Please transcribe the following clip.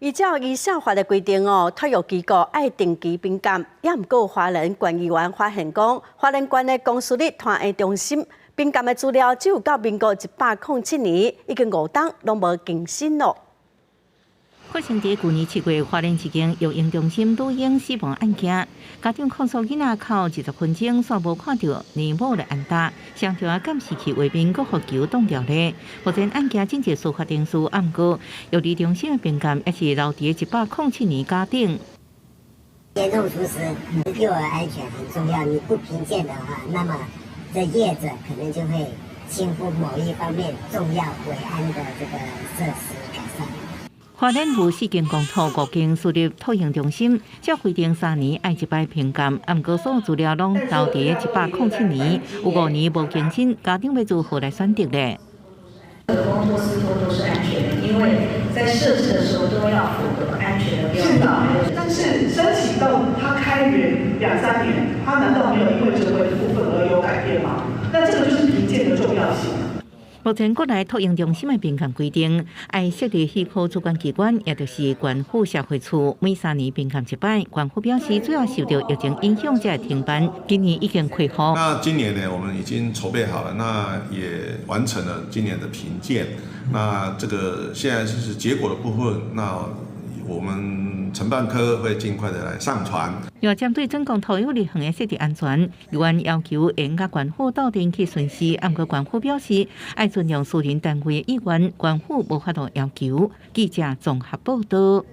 依照醫社法的規定哦，托育機構愛定期評鑑，也毋過花蓮縣議員發現講，花蓮縣的公私立託嬰中心評鑑的資料只有到民國107年，已經5冬攏無更新咯。發生佇舊年7月，花蓮一間育嬰中心女嬰死亡案件，家長控訴囡仔哭20分鐘，煞無看著乳母來按搭，雙著監視器畫面閣予球擋掉咧。目前案件進入司法程序，毋過育兒中心的評鑑也是留佇107年假頂。嚴重疏失，幼兒安全很重要。你不評鑑的話，那麼這業者可能就會輕忽某一方面重要維安的這個設施改善。花蓮有四間公托、五間私立托嬰中心，照規定3年愛一擺評鑑，毋過所有資料攏留佇107年，有5年無更新，家長欲如何來選擇咧？公托私托都是安全的，因為在設置的時候都要符合安全的標準。但是申請到他開園兩三年，他難道沒有因為這個部分而有改變嗎？那這個就是評鑑的重要性。目前國內托嬰中心的評鑑規定，愛設立許可主管機關，也就是縣府社會處，每3年評鑑一擺。縣府表示，主要受著疫情影響才會停辦，今年已經恢復。那今年呢，我們已經籌備好了，那也完成了今年的評鑑。那這個現在就是結果的部分，那我們承辦科會盡快的來上傳。另外，針對準公托幼兒園的設置安全，議員要求嚴格縣府鬥陣去巡視，毋過縣府表示愛尊重私人單位的意願，縣府無法度要求。記者綜合報道。